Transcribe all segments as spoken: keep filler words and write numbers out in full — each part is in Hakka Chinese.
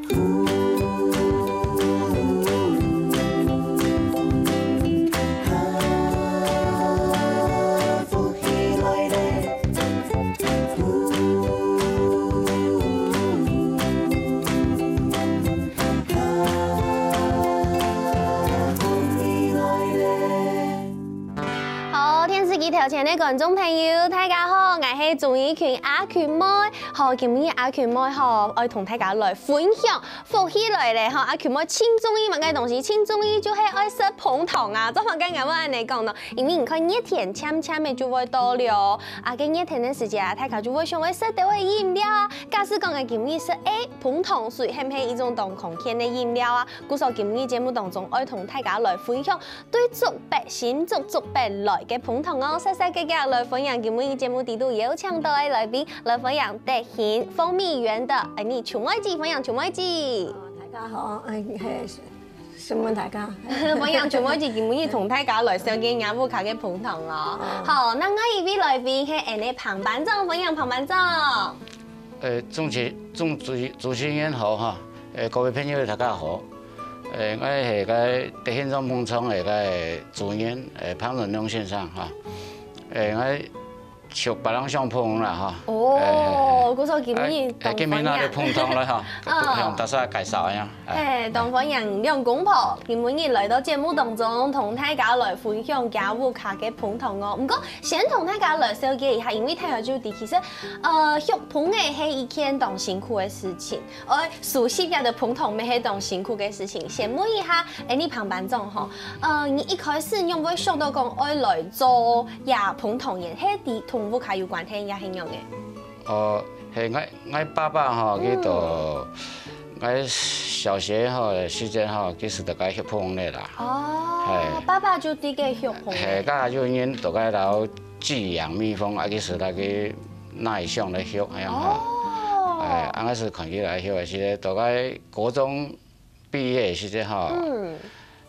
好，電視機頭前个觀眾朋友，大家好，𠊎係鍾怡群阿群妹。好，今日阿群妹吼，愛同大家來分享福氣來了吼。阿群妹盡中意麼个東西？盡中意就係愛食膨糖啊。做麼个𠊎會恁樣講呢？因為你看熱天漸漸个就會到了哦。啊，該熱天个時節啊，大家就會想愛食到个飲料啊。假使講𠊎今日食个膨糖水，係毋係一種當康健个飲料啊？故所今日節目當中愛同大家來分享 對竹北、新竹竹北來个膨糖哦，煞煞遽遽來歡迎今晡日節目裡肚邀請到个來賓，來歡迎德興風味園个，哎，你邱妹姊，歡迎邱妹姊。哦，大家好，哎，嘿，承蒙大家。歡迎邱妹姊今晡日同大家來紹介若屋下个膨糖哦。哦。好，該另外一位來賓係𠊎等彭班長，歡迎彭班長。 呃，主持、主、主、主持人好哈，呃，各位朋友大家好。呃，𠊎係該德興庄膨糖个該主任，呃，彭仁良先生哈。呃，𠊎屬別人相捧啦哈。哦，故所今日哎，哎，今日拿个膨糖來哈，嗯。向大家介紹一下。哎。嘿，當歡迎兩公婆今晡日來到節目當中，同大家來分享若屋下个膨糖哦。毋過，先同大家來紹介一下，因為大家就知，其實 呃，畜蜂仔係一件當辛苦个事情，愛收集這兜蜂糖乜係當辛苦个事情。先問一下，哎，你彭班長吼，呃，你一開始仰會想到講愛來做這蜂糖園，係在同屋下有關係，也係仰仔？哦，係，𠊎、𠊎爸爸吼，佢就，𠊎小學吼時節吼，佢就在該畜蜂仔啦。哦，爸爸就在該畜蜂仔。係，該就因在該摎 寄養蜜蜂，啊，其實佢个內向个畜，恁樣吼。哦。哎，恁樣係看起來畜个，係在該國中畢業个時節吼，嗯。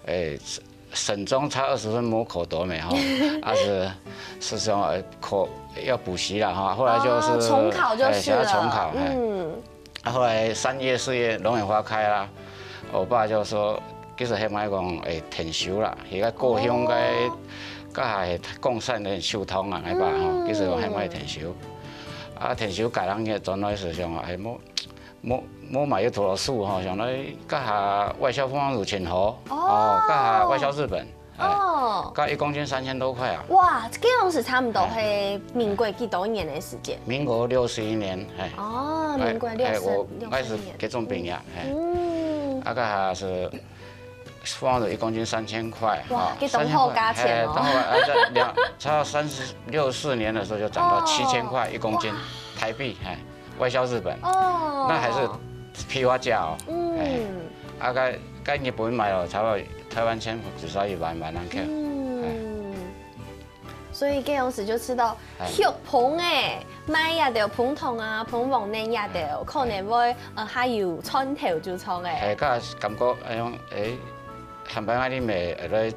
哎，省中差二十分，無考多美吼，啊，係，係想，呃，考，要補習啦哈，後來就是，哦，重考就是了。哎，想要重考，哎。嗯。 啊，後來三月、四月龍眼花開啦，我爸就說，其實係毋係講，哎，𢯭手啦，該个故鄉个，哦。該下係貢獻个手通啊，𠊎爸吼，嗯。其實講係毋係𢯭手。啊，𢯭手該兩日轉來係想，哎，無、無、無買一頭樹吼，想來該下外銷蜂王乳盡好，哦。哦，該下外銷日本。 哎，哦。該一公斤三千多塊啊。哇，這樣是差不多係民國幾多年个時間？民國六十一年，哎。哦，哎，民國六十，哎，我，六十年。𠊎係國中畢業，哎。嗯。啊，該下係蜂王乳一公斤三千塊，哇，啊，這當好價錢哦。三千塊，哎，當好，哎，這兩，差不多三十、六十年的時候就漲到七千塊一公斤，哦。哇。台幣，哎。 外銷日本，哦。那還是批發價哦。嗯。哎，啊，該、該日本買哦，差不多台灣錢至少一萬、萬兩銀。嗯。哎。所以該當時就知道，哎。畜蜂仔，賣這兜蜂糖啊、蜂王奶這兜，哎。可能會，呃，較有賺頭就著个。哎，該感覺，哎，用，哎， 下擺𠊎俚乜會來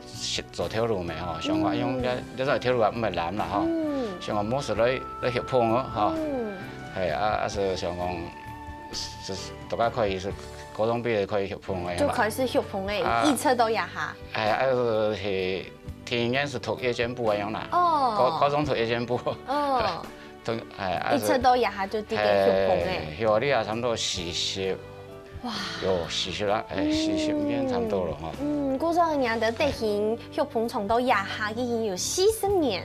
做頭路乜吼，想講，嗯。用這、這做頭路啊，毋會難啦吼。嗯。想講無事來、來畜蜂哦吼。嗯。係啊，啊，係想講，係、係，大概可以係高中畢業可以畜蜂个嘛。就開始畜蜂仔，啊。一直到這下。哎，啊，係第一年係讀夜間部恁樣啦。哦。高、高中讀夜間部。哦。讀，哎，啊，一直到這下就在該畜蜂仔。係，畜了差不多四十 哇。有四十啦，哎，四十年差不多了哈。嗯，故所人家个德興畜蜂廠到這下已經有四十年，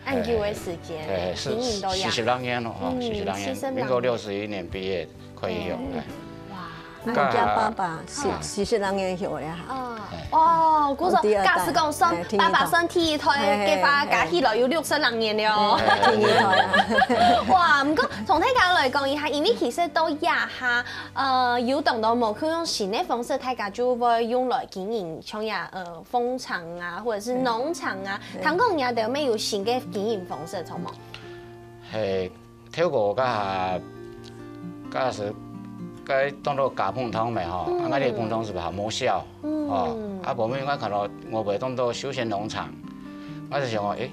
恁久个時間，哎，是，經營到這下。四十來年了哈，嗯，四十來年，四十來年。民國六十一年畢業，可以用，嗯。哎。哇。𠊎个爸爸是四十來年畜个哈。哦，哎。哦，故所，我第二代，假使講算，哎，第二代。爸爸算第一代，哎，哎，該話加起來有六十來年了哦。哎，第二代啊。哇，毋過從大家來講一下，因為其實到這下， 呃，有當多無共樣新个方式，大家就會用來經營，像呀，呃，蜂場啊，或者是農場啊。嗯。聽講你兜乜有新个經營方式，著無？係，透過該下，該時，該當多假蜂糖个吼，嗯。啊，該个蜂糖係無效，嗯。哦，啊，後尾𠊎看到外背當多休閒農場，𠊎就想講，誒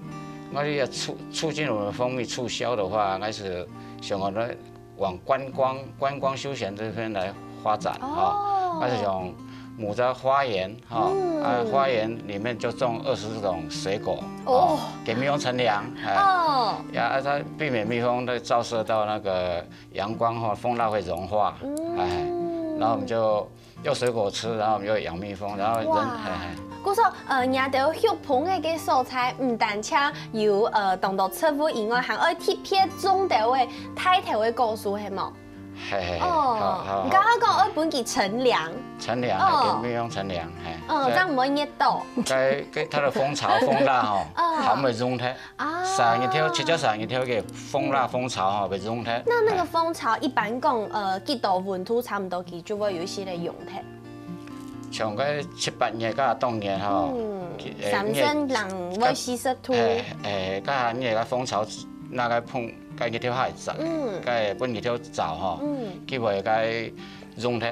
，𠊎這个促、促進我們蜂蜜促銷的話，𠊎是想講來往观光观光休闲这边来发展哈。哦。那是像木扎花园哈，嗯。啊，花园里面就种二十种水果哦。哦，给蜜蜂乘凉，哎。哦。呀，啊，它避免蜜蜂的照射到那个阳光哈，蜂蜡会融化，嗯。哎，然后我们就有水果吃，然后我们又养蜜蜂，然后人，哇。嘿，嘿。故所，呃，若兜畜蜂个个所在，毋單淨有，呃，當多植物以外，還愛特別種兜个大頭个果樹，係無？嘿，嘿，嘿，哦，好，好，你剛剛講愛分佢乘涼。乘涼，哦。嘿，给蜜蜂乘涼，嘿。嗯，对。這樣毋會熱到。該，該它的蜂巢、蜂蜡吼，哦。還會融忒。啊。三日頭，直接三日頭个蜂蜡、蜂巢吼，會融忒。那那個蜂巢一般講，呃，幾多溫度差不多，佢就會有一些个融忒。像該七八月到冬天吼，嗯，佢，呃，三十零到四十度。嘿，嘿，該下你个蜂巢那个膨，該日頭還熱，嗯。該分日頭照吼，嗯。佢會該融忒。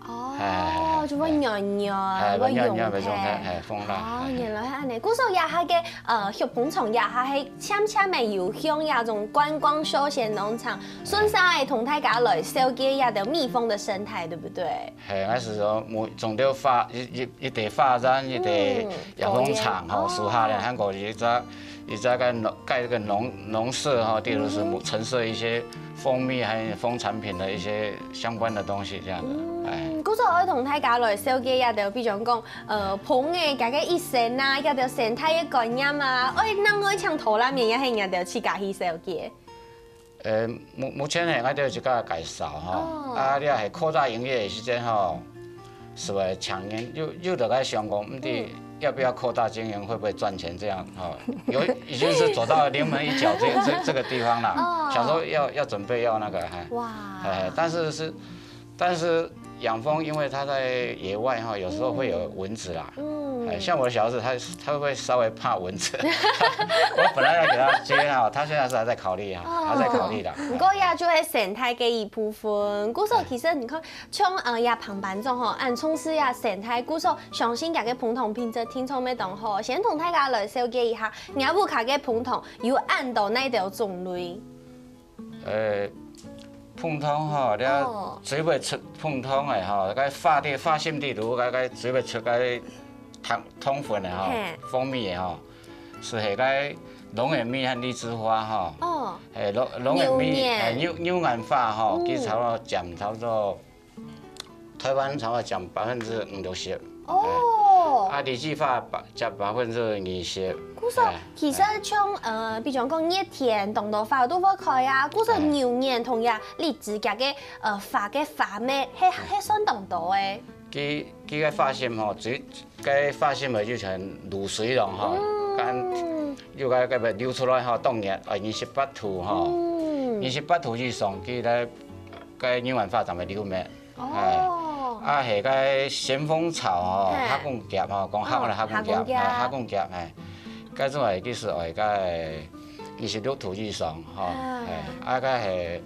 哦，嘿，嘿，嘿，就會軟軟，嘿，會軟軟，會融忒。會融忒，嘿，蜂蜡，哦，嘿。原來係恁呢。故所這下个，呃，畜蜂場這下係漸漸个有向這種觀光休閒農場，順續个同大家來紹介這兜蜜蜂个生態，對不對？嘿，該係說，每，種兜花，一，一，一堆花園，一堆嗯，養蜂場吼，果園。樹下咧，哦。還有一隻，一隻个農，蓋个農，農舍吼，例如是嗯哼。陳設一些蜂蜜還有蜂產品的一些相關的東西這樣子，哎。嗯，故所愛同大家來紹介這兜，比如講，呃，蜂个佢个一生啊，這兜生態个觀念啊，愛另外請導覽員也係這兜自家去紹介。 呃，目，目前呢，𠊎兜有一个介紹吼，哦。啊，你若係擴大營業的時間吼，是會請人，又，又得該想講，嗯，嗯。要不要擴大經營，會不會賺錢這樣吼，有，已經是走到臨門一腳這，這，這個地方了，哦。想說要，要準備要那個，嘿。哇。哎，但是是，但是養蜂，因為它在野外哈，有時候會有蚊子啦。嗯。哎，像我的小孩子，他，他會稍微怕蚊子。我本來要給他接哈，他現在是還在考慮啊，哦。還在考慮啦。不過呀，就係生態个一部分。故所其實你看，像，呃，這旁白種吼，恁重視這生態，故所相信這个蜂糖品質定著會當好。先同大家來紹介一下，若屋下个蜂糖有恁多哪兜種類？ 呃，蜂糖吼，你哦。最會出蜂糖个吼，該花的，花心地肚，該，該最會出該糖，糖粉个吼，嘿。蜂蜜个吼，是係該龍眼蜜和荔枝花吼。哦。嘿，龍，龍眼蜜，牛眼。嘿，牛，牛眼花吼，嗯。佢差不多佔差不多 台灣差不多佔百分之五六十。哦。哎，啊，荔枝花百，佔百分之二十。故所，哎，其實像，哎。呃，比如講熱天，當多花都會開啊，故所，哎。牛眼同樣荔枝佢个，呃，花个花蜜，係，哎。係算當多个。佢，佢个花心吼，最，該花心个就像露水一樣吼，嗯。跟，又該，該流出來吼，當熱，啊，二十八度吼，嗯。二十八度以上，佢个，該牛眼花正會流蜜。 哦。哎，啊，係該咸豐草吼，嘿。黑公夾吼，講客話黑公夾，哦，黑公夾。哎，黑公夾，哎，該種係其實係該二十六度以上吼，啊。哎，啊，該係，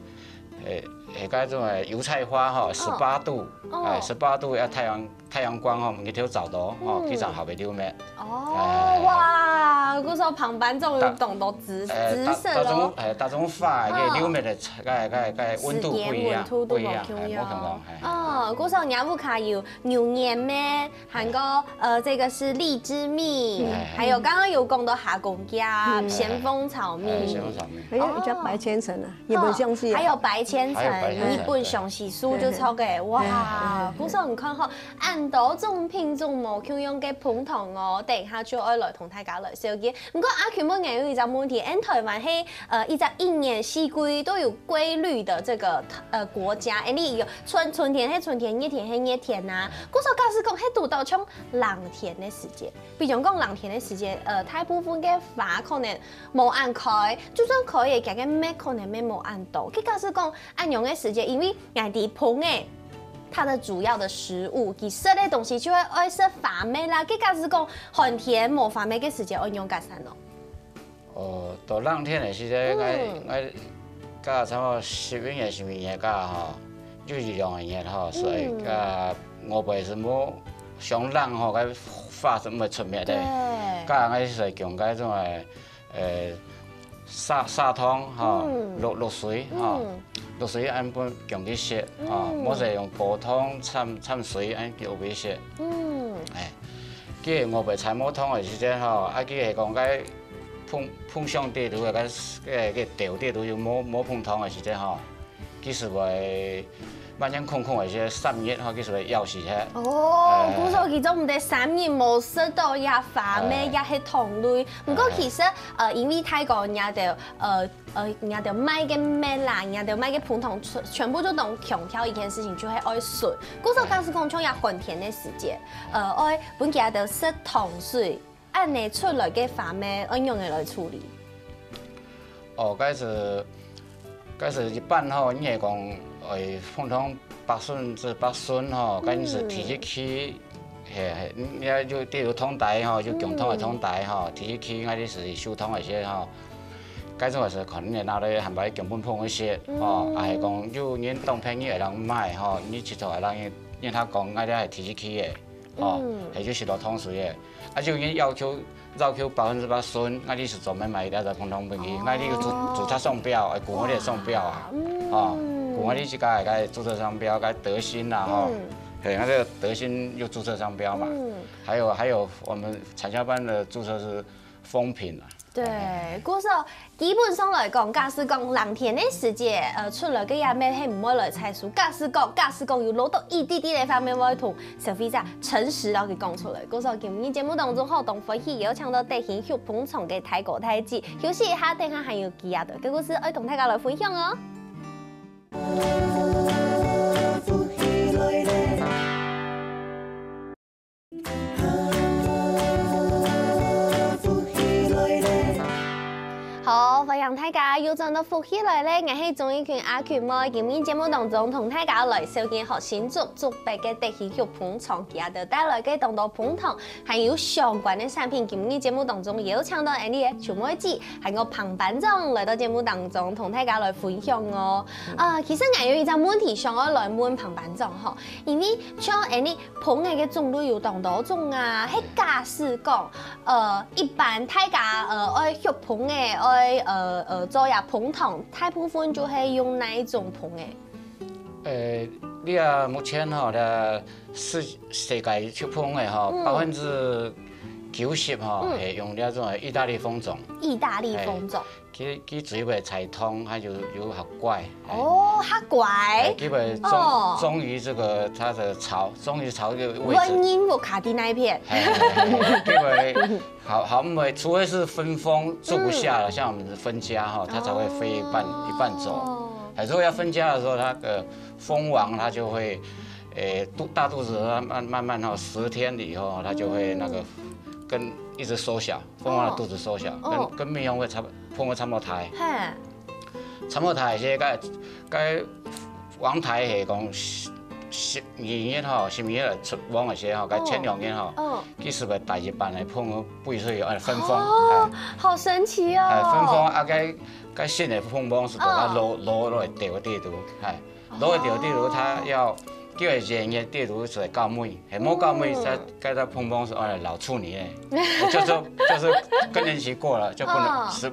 係，係該種係油菜花吼，哦。十八度，哦。哎，十八度要太陽，太陽光吼，日頭照到吼，嗯。佢正會流蜜。 哦，哎。哇，故所旁白種有當多知，哎，知識咯。逐，逐種，哎，逐種花个，嗯。流蜜个，个，个，个溫度不一樣，時間溫度都無共樣。不一樣，哎，無共樣，哎。哦，故所若屋下有牛眼咩，還有，呃，這個是荔枝蜜，哎。還有剛剛有講到黑公夾，嗯。咸豐草蜜。哎，咸豐草蜜。還有一隻白千層啊。哦。 日本相思啊。還有白千層，還有白千層，日本相思樹就著个，對。哇，對，對，對。故所你看吼，恁多種品種無共樣个蜂糖哦，等一下就愛來同大家來紹介。毋過阿群問𠊎有一隻問題，𠊎台灣係，呃，一隻一年四季都有規律的這個，呃，國家，誒，你有春，春天係春天，熱天係熱天啊。故所假使講係堵到像冷天个時節，比如講冷天个時節，呃，大部分个花可能 無恁開，就算開个，佢个蜜可能乜無恁多。佢假使講恁樣个時節，因為𠊎知蜂仔，佢个主要个食物，佢食个東西就係愛食花蜜啦。佢假使講寒天無花蜜个時節，愛仰結煞呢？哦，到冷天个時節，𠊎，嗯。𠊎，該差不多十一月、十二月該吼，就係兩個月吼，所以，嗯。該外背係無上冷吼，該花係毋會出蜜个。對。該𠊎係講該種个 呃，砂砂糖吼，嗯。落落水吼，嗯。落水恁分降佢食吼，嗯。無就用高糖摻摻水恁叫佢食。嗯。哎，佢个外背才無糖个時節吼，啊佢係講該膨膨脹底肚个，該該个豆底肚有無無膨糖个時節吼，佢就會慢慢空空个時節三日吼，佢就會枵死忒。哦，哎。故所佢做毋得三日無食到這花咩，哎。也係糖類。毋過其實，哎。呃，因為大家若兜，呃， 呃，人家兜賣个麵啦，人家兜賣个膨糖，全全部就當強調一件事情，就係愛純。故所假使講像這寒天个時節，呃，愛分佢兜食糖水，恁呢出來个花咩，愛仰仔來處理？哦，該係該係一般吼，你係講，誒，膨糖百分之百純吼，該係第一期 係係，嗯，也有，比如糖底吼，有降糖个糖底吼，第一期𠊎兜係收糖个時節吼，該種个係可能會拿來還擺降分朋友食吼，嗯。啊係講有人當便宜會當買吼，你直頭會當人人客講𠊎兜係第一期个吼，嗯。係有食到糖水个，啊有人要求要求百分之百純，𠊎兜係專門買一條个膨糖分佢，哦。𠊎兜有註註冊商標，會掛𠊎兜个商標啊，嗯。吼，掛𠊎兜自家个該註冊商標，該德興啦吼。嗯。 對，那個德興有註冊商標嘛。嗯。還有還有，我們產銷班的註冊是風評啊。對，故所基本上來講，假使講冷天个時節，呃，出來个也咩係毋會來採收。假使講，假使講有落到一滴滴个話，也會同消費者誠實摎佢講出來。故所今日節目當中，好當歡喜邀請到德興畜膨場个大哥大姊，休息一下，等下還有其他个故事愛同大家來分享哦。 好，歡迎大家又轉到福氣來了，𠊎係鍾意群阿群妹。今日節目當中同大家來紹介好新竹竹北个德興畜膨場，佢兜帶來个當多膨糖 還有相關个產品，今日節目當中邀請到𠊎俚个邱妹姊，還有彭班長來到節目當中，同大家來分享哦。啊，其實𠊎有一隻問題想愛來問彭班長吼，因為像𠊎俚膨仔个種類有當多種啊，係假使講，呃，一般大家呃愛畜膨仔，愛呃呃做這膨糖，大部分就係用哪一種膨仔？ 呃，這目前吼，這世世界畜膨仔吼，百分之九十吼，係用這種義大利豐種。義大利豐種。佢佢主要个採糖，還有有較乖。哦，較乖。佢會忠忠於這個它的巢，忠於巢這個位置。溫音我卡在那一片。佢會 好好，我們除非是分蜂住不下了，像我們是分家哈，它才會飛一半一半走。哎，如果要分家的時候，那個蜂王它就會，誒，肚大肚子它慢慢慢哈，十天以後它就會那個跟一直縮小，蜂王的肚子縮小，跟跟蜜蜂會差不膨會差不多大。嘿，差不多大，這該該王大係講十十二月吼，十二月出王个時候，該前兩日吼， 佢係會帶一半个膨飛出去，哎，分蜂，哦，好神奇哦！哎，分蜂啊，該該新个膨膨係到該老老老个地地肚，哎，老个地地肚，它要叫佢原个地肚係較尾，係無較尾，該該隻膨膨係愛老處女个，就是就是更年期過了，就不能是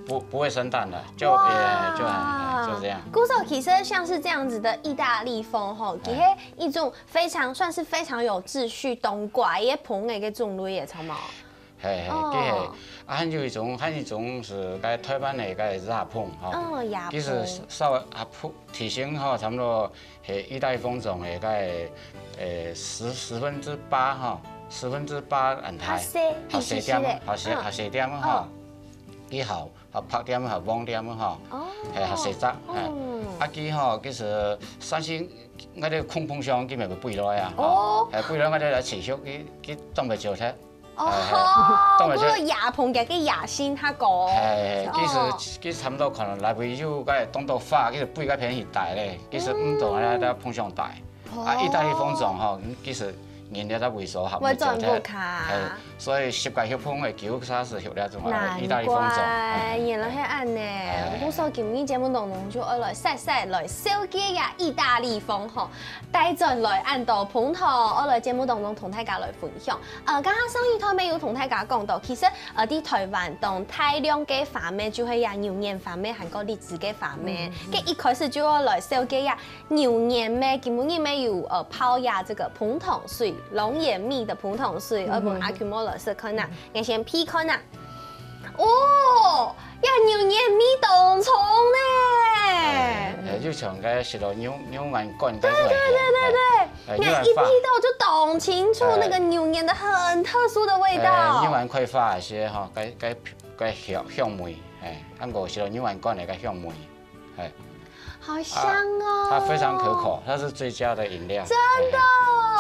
不不會生蛋了，就也就哎就這樣。故所其實像是這樣子的義大利蜂吼，其實一種 非常算是非常有秩序，當乖个膨仔个種類个，著無？嘿嘿，哦，佢係，啊，還有一種，還有一種係該台灣个該野膨吼，哦，野膨，佢係稍微啊膨體型吼，差不多係義大利蜂種个該，誒，十十分之八吼，十分之八恁大，較細，較細點，較細較細點吼，佢好。 較白點，較黃點吼，哦，係較細隻，係。啊佢吼，其實三星，𠊎兜空膨上佢乜會飛落來啊，哦，係飛落來𠊎兜來飼畜，佢佢擋袂著忒，哦，係係擋袂著。不過野膨佢个野性較高，係，其實佢差不多可能來回有該當多花，其實飛該片去大咧，其實毋多，還在膨上大。 啊，義大利蜂種吼，其實人家在維修好，會轉屋下。嘿，所以十个畜蜂个九个係畜這種啊，意大利蜂種。難怪，原來係恁呢。哎。毋過所以今日節目當中就愛來細細來紹介一下意大利蜂吼，帶轉來恁多蜂糖，愛來節目當中同大家來分享。呃，剛剛上一段也有同大家講到，其實呃，在台灣當大量个花蜜就係呀牛眼花蜜，還過荔枝个花蜜。嗯。該一開始就愛來紹介呀 牛眼咩，今晡日咩有呃泡呀這個蜂糖水，龍眼蜜的蜂糖水，嗯。愛分阿君莫老師看啊，𠊎先鼻看啊。哦，呀牛眼味當重呢。哎，就像該食到牛牛眼乾該種。對對對對對，哎，那一鼻到就當清楚那個牛眼的很特殊的味道。哎，牛眼開花一些哈，該該該香香味，哎，還過食到牛眼乾个該香味。 哎。好香哦。啊，它非常可口，它是最佳的飲料。真的。哎。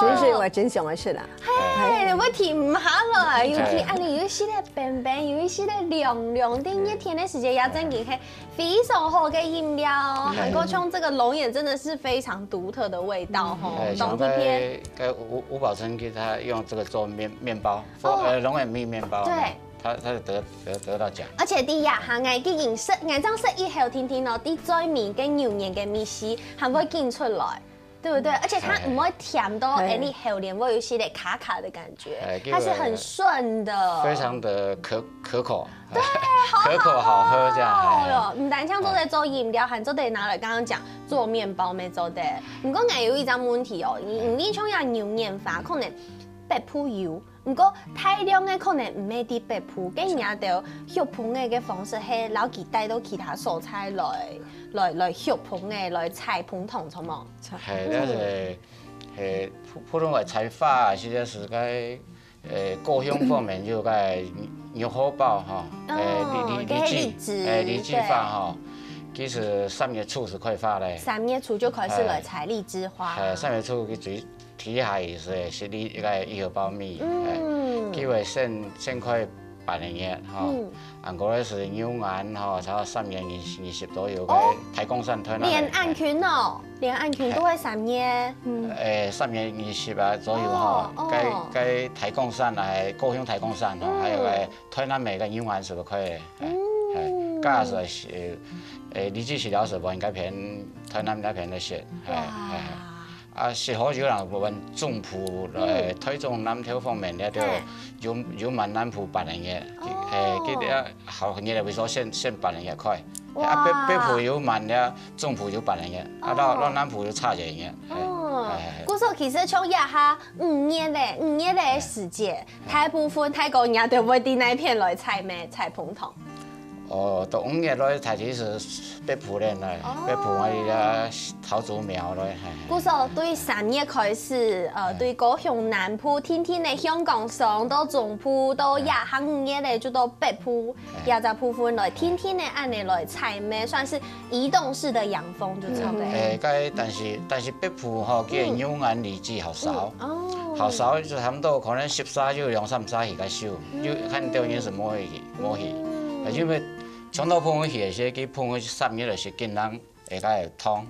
真係，我真想愛食啦。嘿，我停毋下來，尤其恁呢有一息个冰冰，有一息个涼涼，在熱天个時節，也真个係非常好个飲料。哎。還過像這個龍眼真的是非常獨特的味道吼，哎，當特別。像該該吳吳寶春給他用這個做麵麵包，哦。呃，龍眼蜜麵包。對。 它它是得得得到獎。而且在這下，𠊎个飲食，𠊎這樣食以後，聽聽哦，在嘴面个牛眼个味緒還會緊出來，對不對？而且它毋會甜到，哎。哎，你喉嚨會有一些點卡卡的感覺，哎，它是很順的，非常的可可口，對，好好喝，可口好喝這樣，哎。哦喲，毋單淨做得做飲料，還做得拿來剛剛講做麵包，也做得。毋過𠊎有一個問題哦，你你像這牛眼花，可能北部有， 毋過大量个可能毋係在北部，該你兜畜蜂仔个方式係摎佢帶到其他所在來來來畜蜂仔，來採蜂糖，著無？係，但是係普普通个採花啊，實在係該呃高雄方面就該牛河埔吼，呃荔荔荔枝，該荔枝，呃荔枝花吼，其實三月初係開花咧。三月初就開始來採荔枝花。呃，三月初佢最 第一下係係你該一盒苞米，嗯，佢會先先開半個月吼，嗯，還過咧係牛眼吼，差不多三月二二十左右，哦，該太公山推那。連恁近哦，連恁近都會三月，嗯，誒，三月二十啊左右吼，哦，該該太公山啊，高雄太公山吼，還有該推南美个牛眼係會開个，嗯，該係誒，誒，荔枝係了係無應該偏推南那片个食，哇， 啊，適合有人分中部來，台中南投方面咧，就有有滿南部半個月，誒，佢這好熱个位所先先半個月開，啊北北部有滿咧，中部有半個月，啊到到南部有差一個月，哦，故所其實像這下五月咧，五月个時節，大部分大哥人都會在那片來採咩，採蜂糖。 哦，到五月來，大體係北部咧，北部个桃竹苗咧，嘿。故所對三月開始，呃，對高雄南部，定定个香港上到中部，到這下五月咧就到北部，這隻部分來定定个恁呢來採咩，算係移動式个養蜂就差不多。誒，該但是但是北部吼，佢个牛眼荔枝較少，較少就差不多可能十儕就兩三儕去該收，就看到人係無去。 無去，因為像到蜂去个時，佢蜂去三月个時，緊張會該糖，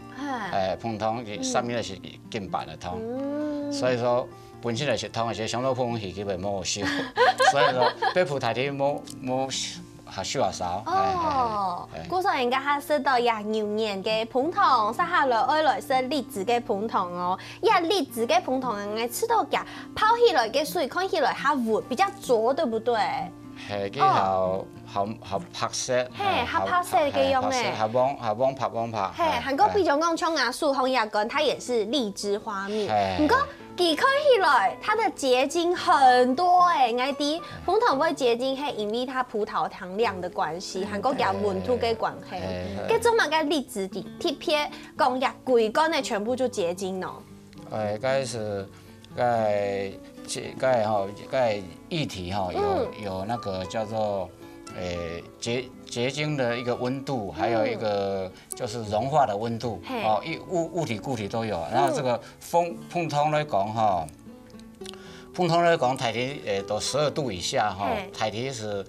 誒，蜂糖佢三月个時緊辦个糖，所以說本身來食糖个時，像到蜂去佢會無收，所以說北部大體無無還收較少。哦，故所人家還食到這牛眼个蜂糖，接下來愛來食荔枝个蜂糖哦。這荔枝个蜂糖，𠊎試著佢泡起來个水看起來較溫，比較濁，對不對？ 係，佢較較較白色，嘿，較白色个樣誒，較黃較黃白黃白，嘿，還過比如講像阿叔紅牙根，它也是荔枝花蜜，毋過佢看起來它的結晶很多誒，𠊎知蜂糖會結晶，係因為它葡萄糖量的關係，還過佢溫度个關係。該做麼个荔枝特別講這歸罐个全部就結晶呢？誒，該係 該該吼，該液體吼，有有那個叫做，誒，結結晶的一個溫度，還有一個就是融化的溫度，哦，一物物體固體都有。然後這個蜂蜂糖來講吼，通常來講，大體呃都十二度以下哈，大體是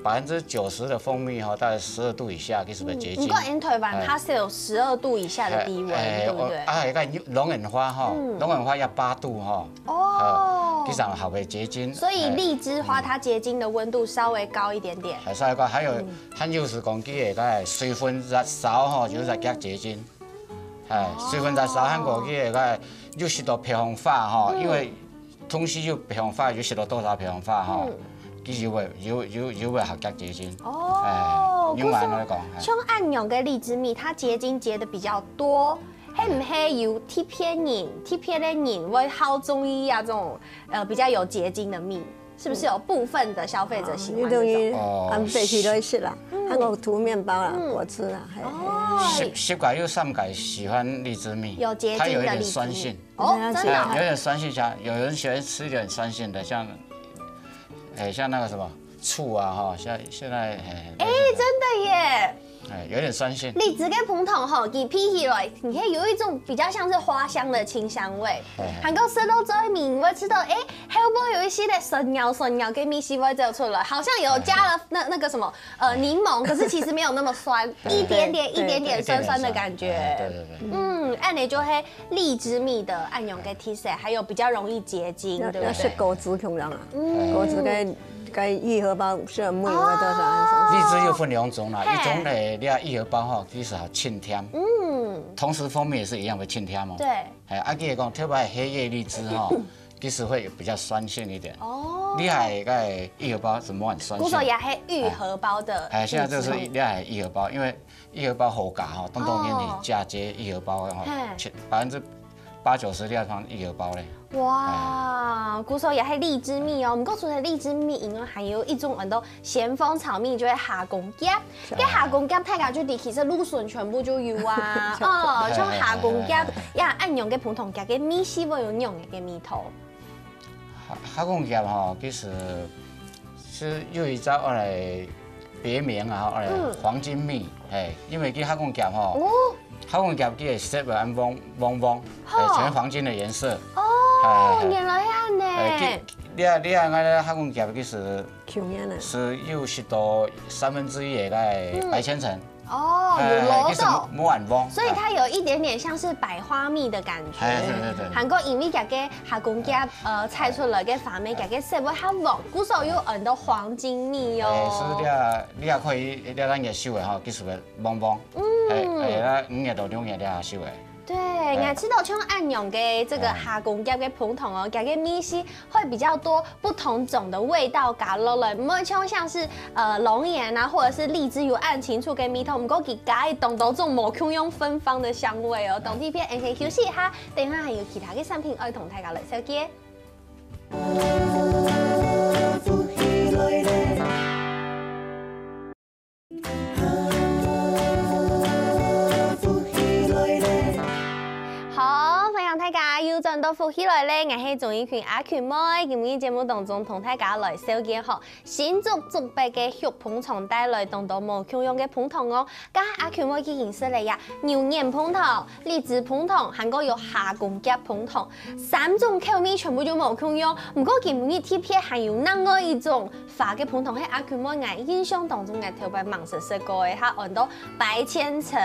百分之九十的蜂蜜哈，大概十二度以下，其實會結晶。不過，因為台灣它是有十二度以下的低溫，對不對？啊，該龍眼花哈，龍眼花要八度哈，哦，其實還會結晶。所以荔枝花它結晶的溫度稍微高一點點。還稍微高，還有還有係講佢个該水分較少哈，就較結晶。 哎，水分較少，還過佢个該有時到北方花吼，因為東西有北方花，有時到多少北方花吼，佢就會有有有會較結晶。哦，哎，用恁樣來講，哎。像恁樣个荔枝蜜，它結晶結得比較多，係毋係有特別人，特別个人會好中意啊這種呃比較有結晶的蜜？是不是有部分的消費者喜歡這種？你等於哦，還北去都食啦，還有塗麵包啦、果汁啦，嘿。哦，十十个有三个喜歡荔枝蜜，有結晶的荔枝蜜。它有一點酸性。哦，真的哦。哎，有點酸性，像有人喜歡吃一點酸性的，像，哎，像那個什麼醋啊，哈，像現在，哎，哎，真的耶。哎，有點酸性。荔枝个膨糖吼，佢鼻起來，你可以有一種比較像是花香的清香味。還過食到最尾，你會吃到，哎，後背有一些个酸尿酸尿个味緒會走出來，好像有加了那那個什麼呃檸檬，可是其實沒有那麼酸，一點點一點點酸酸的感覺。對對對，嗯，恁樣就係荔枝蜜的恁樣个特色，還有比較容易結晶，對不對？要食果汁共樣啊，果汁跟跟玉荷包是很美味的，荔枝又分兩種啦，一種呢，你个玉荷包吼，其實好清甜，嗯，同時蜂蜜也是一樣的清甜哦。對，哎，啊，佢講特別黑夜荔枝吼，其實會比較酸性一點。哦，厲害个玉荷包怎麼很酸性？故所也係玉荷包的，哎，現在這是厲害玉荷包，因為玉荷包好價吼，當當年你嫁接玉荷包吼，百分之八九十厲害放玉荷包嘞。哇，故所也係荔枝蜜哦。毋過除了荔枝蜜以外，還有一種很多鹹豐炒蜜，就係蝦公夾。該蝦公夾大家就知，其實路脣全部就有啊。哦，像蝦公夾呀，恁樣个膨糖夾个味緒會有恁樣个味道。蝦蝦公夾吼，其實是有一隻愛來別名啊，愛來黃金蜜，哎，因為佢蝦公夾吼，蝦公夾佢个色會恁黃黃黃，哎，全黃金的顏色。哦，原來係恁呢。你啊你啊，𠊎个蝦公夾其實 係有食到三分之一个該白千層。哦，有落到，無恁黃。所以它有一點點像是百花蜜的感覺。哎，對對對。還過因為佢个蝦公夾，呃，採出來个花蜜，佢个色會較黃，故所又安到黃金蜜哦。哎，是這樣，你也可以，你也收个吼，其實會黃黃。嗯。哎，哎，五月到六月你也收个。對，哎。𠊎知道像恁樣个這個蝦公夾个膨糖哦，佢个味緒 會比較多不同種的味道加落來，毋會像像是呃龍眼啊，或者是荔枝有恁清楚个味道，毋過佢加一種多種無共樣芬芳的香味哦。當地片，先休息一下，等一下還有其他个產品愛同大家來紹介。 好，歡迎大家又轉到福氣來了，𠊎係鍾意群阿群妹。今日節目當中同大家來紹介吼，新竹竹北个畜膨糖帶來當多無共樣个膨糖哦。該阿群妹已經食了呀，牛眼膨糖、荔枝膨糖，還過有蝦公夾膨糖，三種口味全部就無共樣。毋過今日特別還有另外一種 花个膨糖係阿群妹𠊎印象當中𠊎頭擺吂識食過个，佢安到白千層。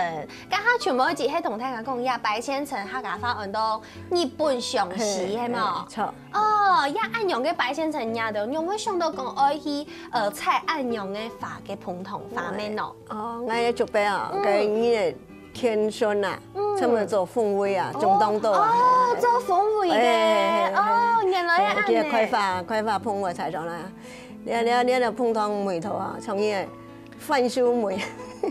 該阿群妹一直係同大家講，呀，白千層客家話安到日本相思，係無？著。哦，呀，恁樣个白千層呀，都仰會想到講愛去呃採恁樣个花个膨糖花蜜哦？哦，𠊎个叔伯啊，嗯。該你个 天孫啊，嗯。專門做風味啊，哦，中東豆啊。哦，做風味个，哎，哦，原來係恁呢。哎，佢个開發，開發膨糖个材料啦。你看，你看，你看膨糖味道啊，像你个番薯味。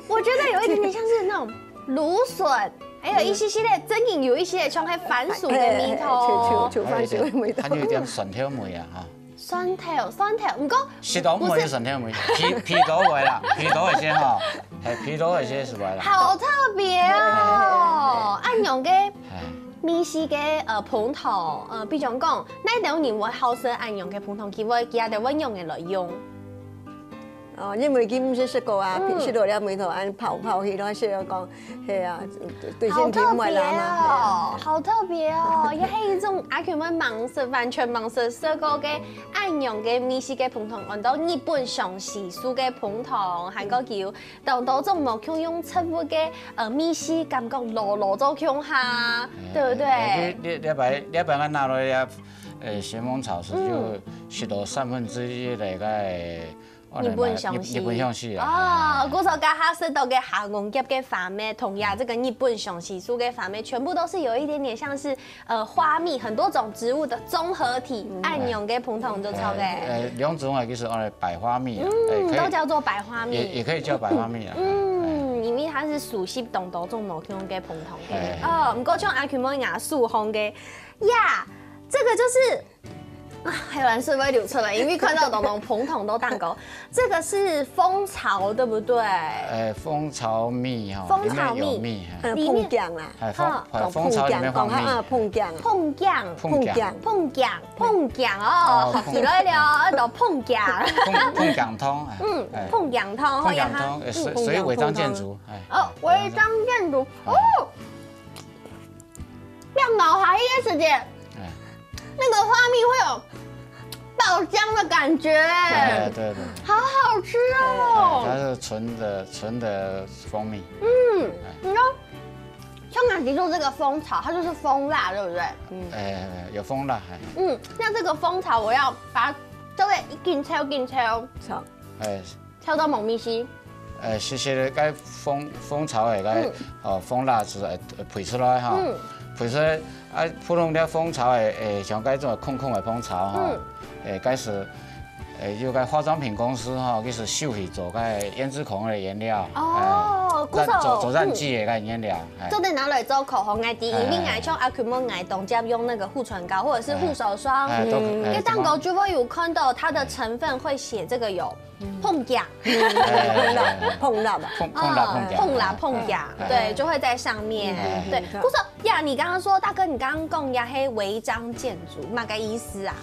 我覺得有一點點像是那種蘆筍，還有一些些的，真的有一些像係番薯的味道哦。哎，哎，哎，就，就，就番薯的味道。還有一點酸甜味啊，哈。 蒜頭，蒜頭，毋過食到毋會有蒜頭味，鼻，鼻到會啦，鼻到會先吼，係，鼻到會先係會啦。好特別哦！恁樣个味緒个呃膨糖，呃，比如講，哪兜人會好食恁樣个膨糖，佢會佢兜會仰仔來用？哦，因為佢毋識食過啊，嗯。食到了味道，恁泡泡去，然後食了講，係啊，對身體毋會啦嘛。好特別哦！好特別哦，也係一種阿Q們吂識，完全吂識食過个恁樣个美食个膨糖，安到日本上時數个膨糖，還過佢有當多種無共樣植物个呃美食，感覺摎摎做共下，對不對？這這擺這擺𠊎拿來這，呃，仙鳳草係就食到三分之一个个 日本香氣。日本香氣啊。哦，故所這下食到个蝦仁夾个花蜜，同樣這個日本香氣素个花蜜，全部都是有一點點像是呃花蜜，很多種植物的綜合體，恁樣个膨糖就著个。呃，兩種啊，就是呃百花蜜啊，嗯，都叫做百花蜜。也也可以叫百花蜜啊。嗯，因為佢係屬於當多種無共个膨糖个。哦，毋過像阿Q妹牙樹紅个呀，這個就是 啊，還有人是會流出來，因為看到東東膨糖都蛋糕。這個是蜂巢，對不對？哎，蜂巢蜜哈，蜂巢蜜，裡面有蜜，哎。呃，膨醬啦。哎，蜂，哈，哎，蜂巢裡面放蜜。講膨醬，講膨，呃，膨醬。膨醬。膨醬，膨醬哦，哦，學起來了，愛讀膨醬。膨，膨醬湯，哎，嗯，哎。膨醬湯，膨醬湯，好呀哈。哎，屬，屬於違章建築，哎。哦，違章建築，哦。 要咬下去的時間，那個畫面會有爆漿的感覺，哎，對對，好好吃哦。哎，它是純的純的蜂蜜，嗯，你說，像阿吉做這個蜂巢，它就是蜂蠟，對不對？哎，有蜂蠟，哎，嗯，那這個蜂巢我要把它稍微一緊抽緊抽，好，哎， 跳到某咪西。呃，細細个該蜂蜂巢个該，哦，蜂蠟係呃培出來哈，培出來啊，普通个蜂巢个，誒，像該種空空个蜂巢哈，誒，該係，誒，有該化妝品公司哈，佢係收去做該胭脂孔个原料，哦，故所做做染劑个該原料，哎，做得拿來做口紅个，因為𠊎像阿Q妹𠊎當常用那個護唇膏或者是護手霜，哎，都可以，哎，該蛋糕就會有看到它的成分會寫這個有 膨醬，膨蠟，膨蠟，膨膨蠟膨醬，膨蠟膨醬，對，就會在上面。對，不是呀，你剛剛說，大哥，你剛剛講也係違章建築，麼个意思啊？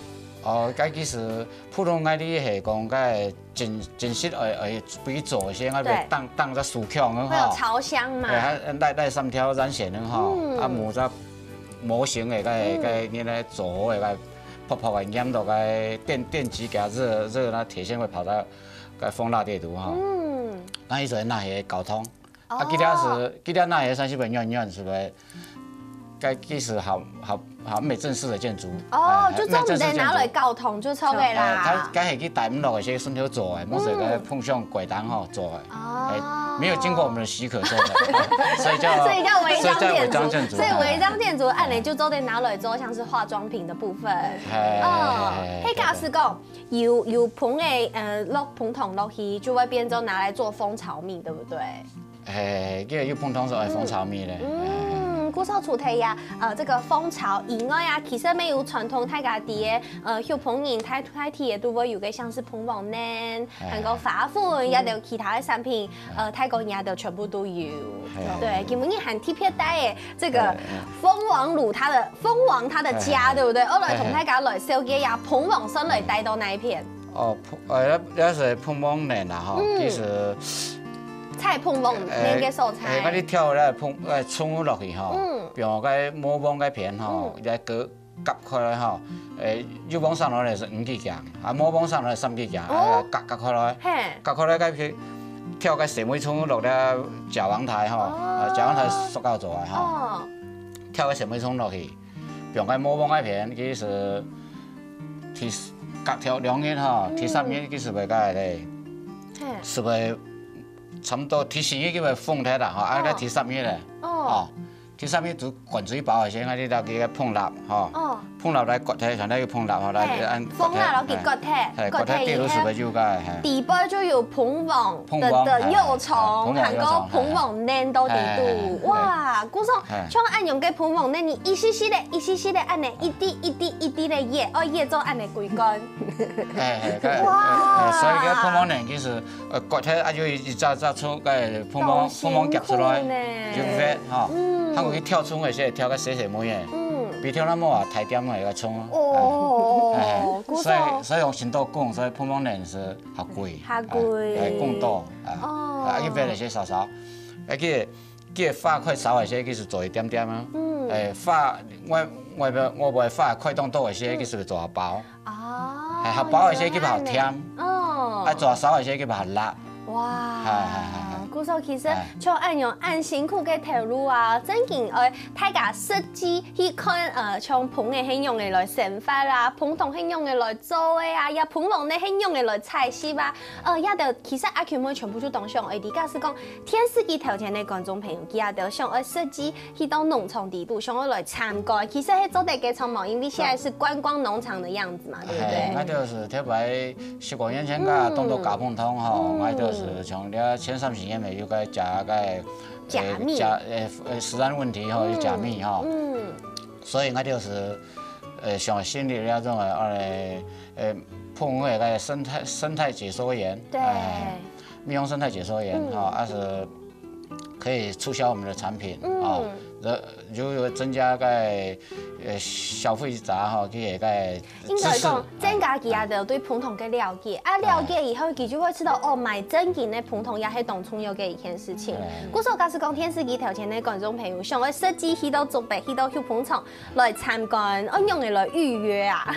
哦，該其實普通个係講，該真真實愛愛比做一些，愛當當隻手腳个哈，會有潮香嘛？對，還帶帶三條染線个哈，啊，模隻模型个，該該原來做好个該。 薄薄个黏到个電電極給它熱熱，那鐵線會跑到个蜂蠟底肚哈。嗯，那意思拿去溝通。啊，其他是其他那些三十本軟軟是不是？該其實好好好美正式的建築。哦，就做毋得拿來溝通就錯个啦。它該係去帶毋落个，係順手做个，莫係个碰上鬼單吼做个。 哎，沒有經過我們的許可做的，所以叫所以叫違章建築，所以叫違章建築。所以違章建築，恁呢就做得拿來做像是化妝品的部分。哦，嘿，假使講有有膨个呃落膨糖落去，就會變做拿來做蜂巢蜜，對不對？哎，這個又膨糖說哎蜂巢蜜嘞。嗯，故所除忒呀，呃，這個蜂巢以外啊，其實乜有傳統大家知个，呃，有膨人大大體个都會有个像是膨王奶， 還有花粉，也有其他个產品，呃，泰國也都全部都有。對，今晡日還特別帶个這個蜂王滷，它的蜂王它的家，對不對？我來同大家來紹介一下，膨王先來帶到哪一片？哦，膨，呃，這是膨王奶啦，吼，其實在膨王奶个所在，哎，你挑那膨，呃，蔥落去吼，比如講魔王該片吼，來個 夾開來吼，誒，有膨上來係五支鏡，啊，無膨上來三支鏡，啊，夾夾開來，夾開來該去挑个細尾蔥落了夾王台吼，啊，夾王台塑膠做个吼，挑个細尾蔥落去，放个無膨該片，其實第四，隔條兩日吼，第三日其實會該咧，係會差不多第四日就會膨忒啦吼，啊，該第三日咧，哦。 第三日就灌水包个時，𠊎兜摎佢个膨蠟吼，膨蠟來割忒，像該个膨蠟吼，來按蜂蠟摎佢割忒，割忒底肚係會有个，底背就有膨王的幼蟲，膨王幼蟲，還有膨王卵到底肚。哇，故所像恁樣个膨王卵，你一息息个，一息息个恁呢，一滴一滴一滴个挖，哦挖做恁呢規根。哇，所以个膨王卵其實 呃，割忒啊，有一隻隻蔥个膨膨膨膨夾出來，就挖吼。嗯，佢去挑蔥个時，挑个細細尾个，嗯，比挑那麼啊，大點个个蔥。哦，所以所以用新多工，所以膨膨卵係較貴，較貴，還貴多啊。哦，啊，一挖个時少少，而且佢个花塊少个時，佢係做一點點啊。嗯。誒，花外外表外背花開當多个時，佢係毋係做下包？哦，哎，下包个時佢較甜，哦，哎，做下燒个時佢較辣。哇，係係係係。故所其實像恁樣恁辛苦个頭路啊，正經愛大家實際去看，呃，像蜂仔係仰仔來生活啊，蜂糖係仰仔來做个啊，也蜂王呢係仰仔來採集啊，呃，這兜其實阿Q妹全部就當想，哎，你假使講電視機頭前个觀眾朋友，佢也都想愛實際去到農場底肚，想愛來參觀，其實係做得个著無？因為現在是觀光農場的樣子嘛，對不對？哎，𠊎就是特別十五年前个，當多加工廠吼，嗯，𠊎就是從這前三十年內有个加个加密，加呃呃食安問題吼，有加密吼，嗯，所以𠊎就是呃想成立這種呃呃呃蜂窝个生态生态解说员，对，哎，蜜蜂生态解说员哈，啊是可以促销我们的产品啊，嗯，就有增加个呃消费者哈，佢个应该讲，增加佢个对蜂糖个了解，啊了解以后，佢就会知道哦，买正经个蜂糖也系当重要个一件事情。故所假使讲电视机头前个观众朋友，想要实际去到竹北，去到畜蜂场来参观，哦，仰仔来预约啊？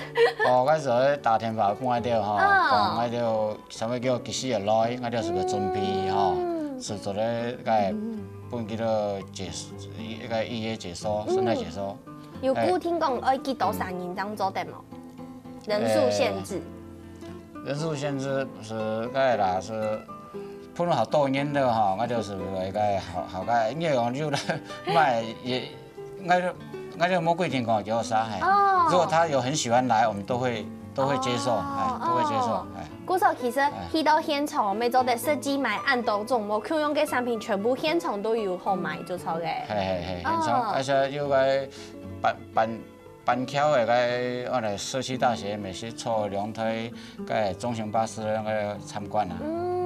哦，开始打电话分我兜哈，讲我兜 稍微叫技师个来，𠊎兜係个准备吼，是做得个分佢个解一个预约解说，生态解说。有固定讲爱几多少人正做得无？人数限制？人数限制是个啦，是分了好多年的哈，𠊎就是个好好个，因为讲就卖也 应该就应该就无规定讲几多少，嘿。哦，如果他有很喜欢来，我们都会都会接受，哎，都会接受，哎。故所其实去到现场，我们做得设计买恁多种，无共样个产品全部现场都有好买，就错个。嘿嘿嘿，现场，而且有个板板板桥个个，我来社区大学美食坐两台个中型巴士个参观啊，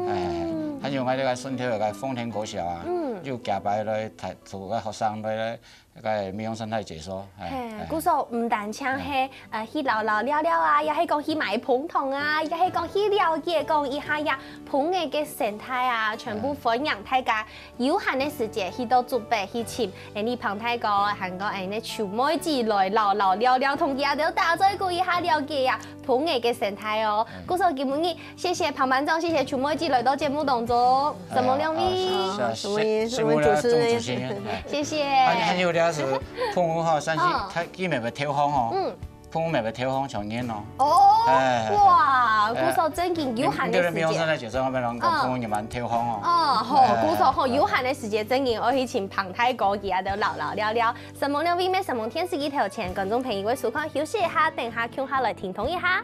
哎，还有个个顺天个个丰田国小啊，有举牌来带，做个学生来 个美容生态解说，嘿，故所毋单淨係呃去尞尞尞尞啊，也係讲去买蜂糖啊，也係讲去了解讲一下呀蜂仔个生态啊，全部欢迎大家有閒个時節去到竹北去尋，誒，你彭大哥，還過誒，你邱妹子來尞尞尞尞，同佢兜打嘴鼓一下了解呀蜂仔个生態哦。故所今晡日 謝謝彭班長，謝謝邱妹子來到節目當中，承蒙兩位。謝謝，承蒙主持人，謝謝。還還有个係蜂窝吼，算是佢佢乜會透風哦，嗯，蜂窝乜會透風像人哦。哦，哇，故所正經有閒个時節，你你美容生態解說，𠊎等講蜂窝乜透風哦。哦，好，故所吼有閒个時節，正經愛去尋彭大哥佢兜尞尞尞尞。承蒙兩位，乜承蒙電視機頭前觀眾朋友个收看，休息一下，等下共下來停動一下。